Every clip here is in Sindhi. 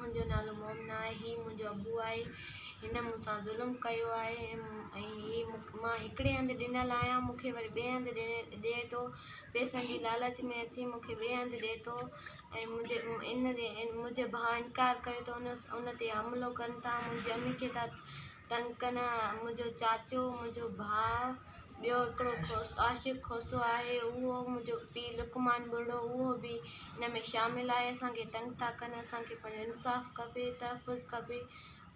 منهنجو نالو مومنه آهي هي منهنجو ابو آهي هن مون سان ظلم ڪيو آهي ۽ هي مان هڪڙي هنڌ ڏنل آهيان مون کي وري ٻئي هنڌ ڏئي ٿو پئسن جي لالچ ۾ اچي مون کي ٻئي هنڌ ڏئي ٿو ۽ منهنجي ان منهنجي ڀاء انڪار ڪيو ته ان تي حملو ڪن ٿا منهنجي امي کي ٿا تنگ ڪن منهنجو چاچو منهنجو ڀاء ٻيو هڪڙو عاشق کوسو آهي اهو منهنجو پيء لقمان ٻرڙو اهو به ان ۾ شامل آهي اسان کي تنگ ٿا ڪن اسان کي پنهنجو انصاف کپي تحفظ کپي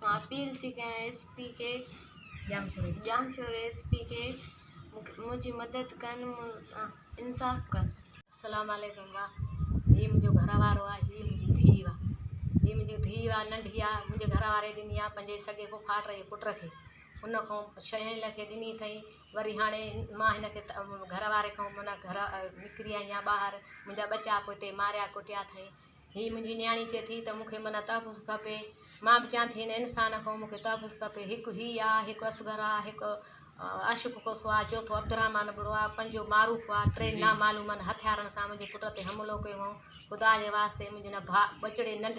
مان اپيل ٿي ڪيان ايس پي کي ڄامشوري ايس پي کي منهنجي مدد ڪن مون سان انصاف ڪن. السلام عليڪم وا هي منهنجو گهر وارو آ هي منهنجي ڌيء آ هي منهنجي ڌيء آ ننڍي آ منهنجي گهر واري ڏني آ پنهنجي سڳي پڦاٽ جي پٽ کي ان کان ڇهين لکين ڏني اٿئي وري هاڻي مان هن کي گهر واري کان معنيٰ گهر نڪري آئي آهيان ٻاهر منهنجا ٻچا پوئتي ماريا ڪٽيا اٿئي هي منهنجي نياڻي چئي ٿي ته مون کي معنيٰ تحفظ کپي مان به چوان ٿي هن انسان کان مون کي تحفظ کپي هڪ هي آ هڪ اصغر آ هڪ عاشق کوسو آ چوٿون عبدالرحمان ابڙو آ پنجون معروف آ ٽي نامعلوم آهن هٿيارن سان منهنجي پٽ تي حملو ڪيو هئائون خدا جي واسطي منهنجي هن ڀاء ٻچڙي ننڍ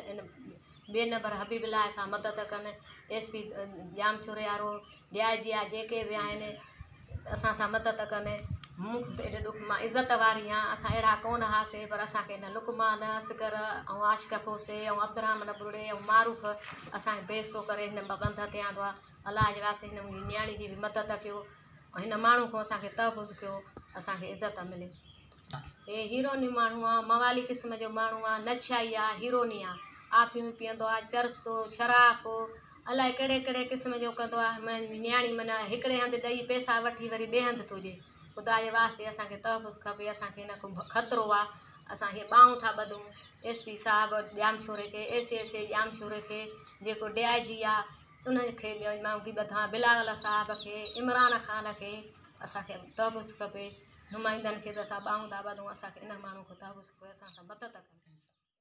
ٻئي نمبر حبيب الله سان مدد ڪن ايس پي ڄامشوري وارو ڊي I جي آ جيڪي به آهن اسان سان مدد ڪن مون کي ته ايڏو ڏک مان عزت واري آهيان اسان اهڙا ڪونه هئاسي پر اسان کي هن لقمان اصغر ۽ عاشق کوسي ۽ عبدالرحمان ابڙي ۽ معروف اسان کي بي عزتو ڪري هن بند تي آندو آهي الله جي واسطي هن منهنجي نياڻي جي به مدد ڪيو ۽ هن ماڻهو کان اسان کي تحفظ ڪيو اسان کي عزت ملي. هي هيروني ماڻهو آ، موالي قسم جو ماڻهو آ، نڇائي آ، هيروني آ، آفيم پيئندو آ، چرس، شراب، الائي ڪهڙي ڪهڙي قسم جو ڪندو آ، منهنجي نياڻي معنيٰ هڪڙي هنڌ ڏئي پئسا وٺي وري ٻئي هنڌ ٿو ڏئي، خدا جي واسطي اسان کي تحفظ کپي، اسان کي هن کان خطرو آ، اسان هي ٻانهون ٿا ٻڌون ايس پي صاحب ڄامشوري کي، ايس ايس اي ڄامشوري کي، جيڪو ڊي I جي آ ان کي ٻانهون ٿي ٻڌان، بلاول صاحب کي، عمران خان کي اسان کي تحفظ کپي. نمائندن کي به اسان ٻانهون ٿا ٻڌون اسان کي ان ماڻهو کان تحفظ کپي اسان سان مدد ڪن.